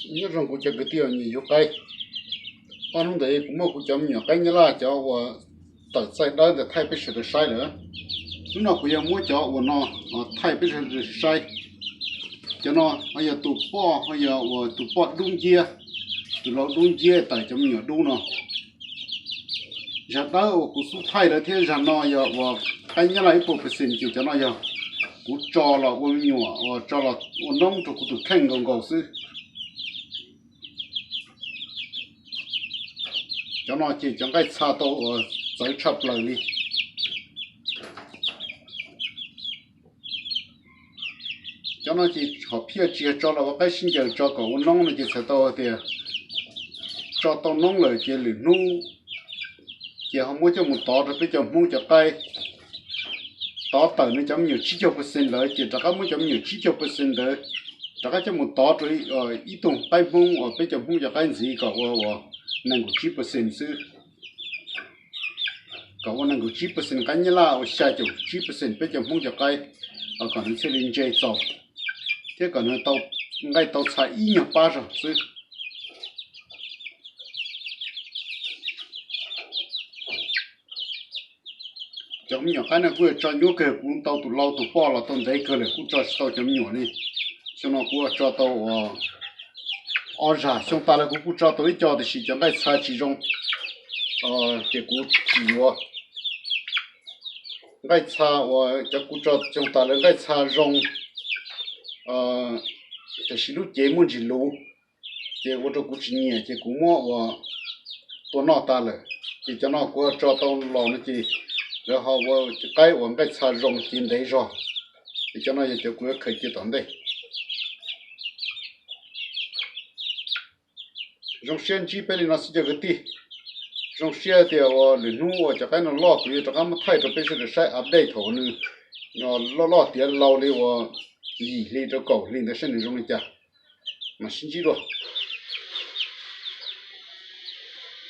Nyob zoo kuv cov kwv tij uas nyiam yug qaib. Ob hnub ntawd kuv muab kuv cov me nyuam qaib nyab laj cov uas tawm txaij dawb ntawd thaij peb sawv daws saib lawm. Hnub no kuv yuav muab cov uas no thaij peb sawv daws saib. Cov no ho yog tus poj, ho yog uas tus poj dub nciab, tus lau dub nciab tawm cov me nyuam dub no. Zag dawb uas kuv xub thaij lawm thiab zag no yog uas qaib nyab laj ib puas percent ces cov no yog kuv tso los ua me nyuam uas tso los ua noob rau kuv tus kheej nkaus nkaus xwb. Cov no ces cov nqaij txha tau uas txawv tshaj plaws li. Cov no ces hom phiaj tsis yog tso los ua qaib sib ncaws, tso kom ua noob no ces txhais tau hais tias tso tau noob lawm ces lwm hnub ces ho muab coj mus tov rau peb cov Hmoob cov qaib. Tov tawm nws cov me nyuam tsib caug percent lawm ces rov qab muab cov me nyuam tsib caug percent ntawd rov qab coj mus tov rau ib tug qaib Hmoob uas peb cov Hmoob cov qaib ntxiv kom ua uas nees nkaum tsib percent xwb. Kom ua nees nkaum tsib percent qaib nyab laj, ua xya caum tsib percent peb cov Hmoob cov qaib, kom nws thiaj li ntse txaus thiab kom nws tau nqaij tau txha ib nyuag pab zog xwb. Cov me nyuam qaib no kuj yog tso nyuaj kawg, kuv tau tus lau tus poj los tau ntev kawg lawm kuj tso tsis tau cov me nyuam li. Xyoo no kuv tso tau uas ob zag, xyoo tas lawm kuv kuj tso tau ib co tiam sis cov nqaij txha tsis zoo, ces kuv tsis yuav. Nqaij txha uas cov kuv tso xyoo tas lawm nqaij txha zoo, tiam sis lub cev muaj ntsis luv, ces ua rau kuv tsis nyiam ces kuv muab uas tua noj tas lawm. Ces cov no kuv ho tso tau los no ces lawv ho ua qaib uas nqaij txha zoo cev ntev zog. Ces cov no yog cov kuv yuav khaws cia tom ntej. Zoo siab ntsib peb li no xwb cov kwv tij. Zoo siab tias uas lwm hnub uas cov qaib no loj kuv yuav rov qab muab thaij rau peb sawv daws saib update thaum nws loj loj tiav lau li uas yim hli rau kaum hli ntawd saib nws zoo li cas. Mam sib ntsib dua.